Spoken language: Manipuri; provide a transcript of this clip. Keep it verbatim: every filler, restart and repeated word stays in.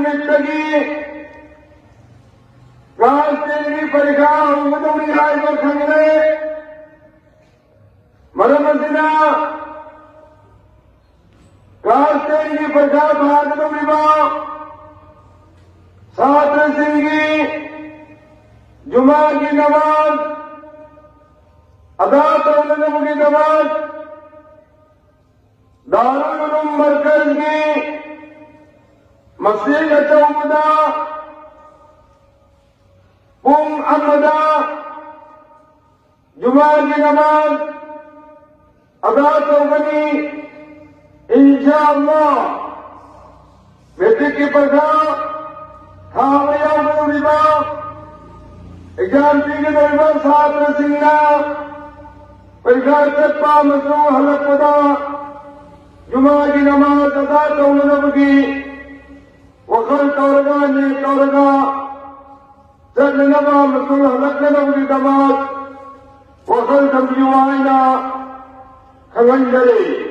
ꯅꯨꯃꯤꯠꯇꯒꯤ ꯀ꯭ꯂꯥꯁ ꯇꯦꯟꯒꯤ ꯄꯔꯤꯈꯥ ꯍꯧꯒꯗꯧꯔꯤ ꯍꯥꯏꯕ ꯈꯪꯂꯦ꯫ ꯃꯔꯝ ꯑꯁꯤꯅ ꯀ꯭ꯂꯥꯁ ꯇꯦꯟꯒꯤ ꯄꯔꯤꯈꯥ ꯊꯥꯒꯗꯧꯔꯤꯕ ꯁꯥꯇ꯭ꯔꯁꯤꯡꯒꯤ ꯖꯨꯃꯥꯒꯤ ꯅꯃꯥꯖ ꯑꯗꯥ ꯇꯧꯅꯅꯕꯒꯤꯗꯃꯛ ꯗꯥꯔꯨꯜ ꯎꯂꯨꯝ ꯃꯔꯀꯖꯒꯤ ꯃꯁꯖꯤꯗ ꯑꯆꯧꯕꯗ ꯄꯨꯡ ꯑꯃꯗ ꯖꯨꯃꯥꯒꯤ ꯅꯃꯥꯖ ꯑꯗꯥ ꯇꯧꯒꯅꯤ꯫ ꯏꯟꯁꯥ ꯑꯜꯂꯥꯍ, ꯃꯦꯇ꯭ꯔꯤꯛꯀꯤ ꯄꯔꯤꯈꯥ ꯊꯥꯕ ꯌꯥꯎꯒꯗꯧꯔꯤꯕ, ꯑꯦꯛꯖꯥꯝ ꯄꯤꯒꯗꯧꯔꯤꯕ ꯁꯥꯇ꯭ꯔꯁꯤꯡꯅ ꯄꯔꯤꯈꯥ ꯆꯠꯄ ꯑꯃꯁꯨꯡ ꯍꯜꯂꯛꯄꯗ ꯖꯨꯃꯥꯒꯤ ꯅꯃꯥꯖ ꯑꯗꯥ ꯇꯧꯅꯅꯕꯒꯤ ꯋꯥꯈꯜ ꯇꯧꯔꯒ, ꯅꯤꯌꯠ ꯇꯧꯔꯒ ꯆꯠꯅꯅꯕ ꯑꯃꯁꯨꯡ ꯍꯜꯂꯛꯅꯅꯕꯒꯤꯗꯃꯛ ꯋꯥꯈꯜ ꯊꯝꯕꯤꯌꯨ ꯍꯥꯏꯅ ꯈꯪꯍꯟꯖꯔꯤ꯫